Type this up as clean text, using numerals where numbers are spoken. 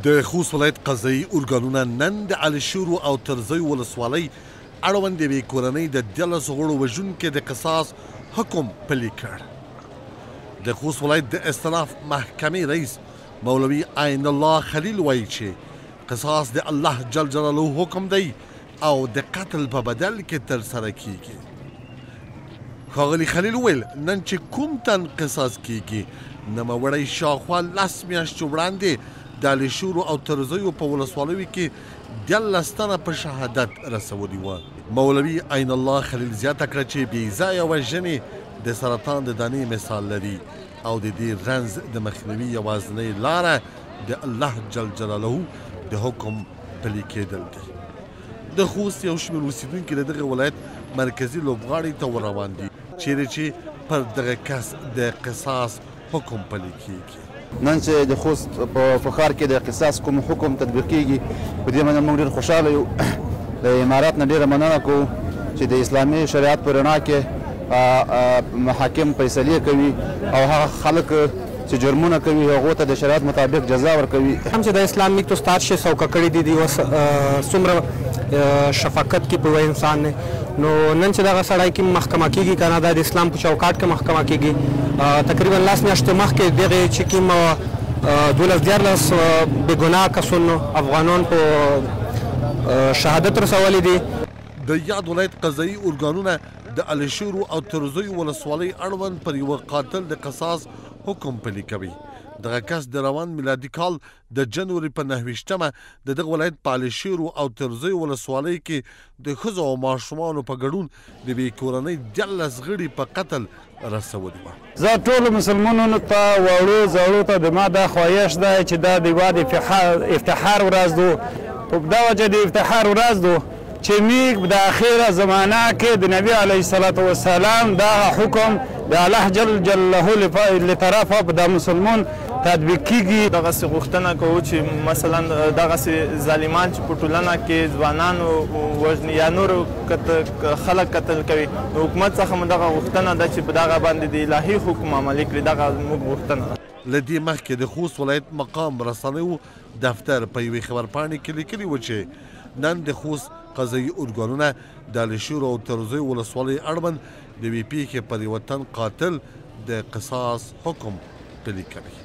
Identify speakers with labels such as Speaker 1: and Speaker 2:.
Speaker 1: د خوست ولایت قضایي ارګانونه نن د علیشورو او ترزیو ولسوالۍ اړوند یوې کورنۍ د 13 غړو وژونکي د قصاص حکم پلی کړ. د خوست ولایت د استناف محکمې رئیس مولوي عین الله خلیل وایي چې قصاص د الله جل جلاله حکم دی او د قتل په بدل کې ترسره کیږي. ښاغلي خلیل وویل، نن چې کوم تن قصاص کیږي، نوموړی شاوخوا 10 میاشتې وړاندې د علیشورو او ترزیو په ولسوالیو کې 13 تنه په شهادت رسولي وه. مولوي عین الله خلیل زیاته کړه چې بې ځایه وژنې د سرطان د دانې مثال لري او د دې رنځ د مخنیوي یوازینۍ لاره د الله جل جلاله د حکم پلي کېدل دي. د خوست یو شمېر اوسېدونکي د دغه ولایت مرکزي لوبغاړي ته ور روان دي، چیرې چې پر دغه کس د قصاص حکم پلي کیږي.
Speaker 2: نن چې د خوست په ښار کې د قصاص کوم حکم تطبیق کیږي، په دې باندې موږ ډېر خوشحاله یو. د امارات نه ډېره مننه کوو چې د اسلامي شریعت په رڼا کې محاکم فیصلې کوي او هغه خلک چې جرمونه کوي هغو ته د شریعت مطابق جزا ورکوي.
Speaker 3: هم چې د اسلام میتوس تار شي سوکه کړي دي، اوس څومره شفقت کې په انسان دی. نو نن چې دغه سړی کې محکمه کېږي که نه، دا د اسلام په چوکاټ کې محکمه کېږي. تقریبا 10 میاشتې مخکې دغې چې کوم 12 13 بېګناه کسانو افغانان په شهادت رسولي دي.
Speaker 1: د یاد ولایت قضایي ارګانونه د علیشورو او ترزیو ولسوالۍ اړوند پر یوه قاتل د قصاص حکم پلي کوي. دغه کس د روان میلادي کال د جنوري په 29مه د دغه ولایت په علیشیرو او ترزیو ولسوالۍ کې د ښځو او ماشومانو په ګډون د یوې کورنۍ 13 غړي په قتل رسولي وه.
Speaker 4: زه ټولو مسلمانانو ته، واړو زړو ته د ما دا خواهش دی چې دا د هېواد افتخار ورځ دو. په دا وجه د افتخار ورځ دو چې موږ د اخیره زمانه کې د نبي علیه الصلاة والسلام دا حکم د الله جل جلاله له طرفه په دا مسلمان تطبیق کیږي.
Speaker 5: دغسې غوښتنه کوو چې مثلا دغسې ظالمان چې په ټولنه کې ځوانان وژني یا نور خلک قتل کوي، نو حکومت څخه مو دغه غوښتنه ده چې په دغه باندې د الهي حکم عملي کړي. دغه موږ غوښتنه ده.
Speaker 1: له دې مخکې د خوست ولایت مقام رسنیو دفتر په یوې خبرپاڼې کې لیکلي و چې نن د خوست قضایي ارګانونه د علیشورو او ترزیو ولسوالۍ اړوند د یوې پېښې پر یوه تن قاتل د قصاص حکم پلي کوي.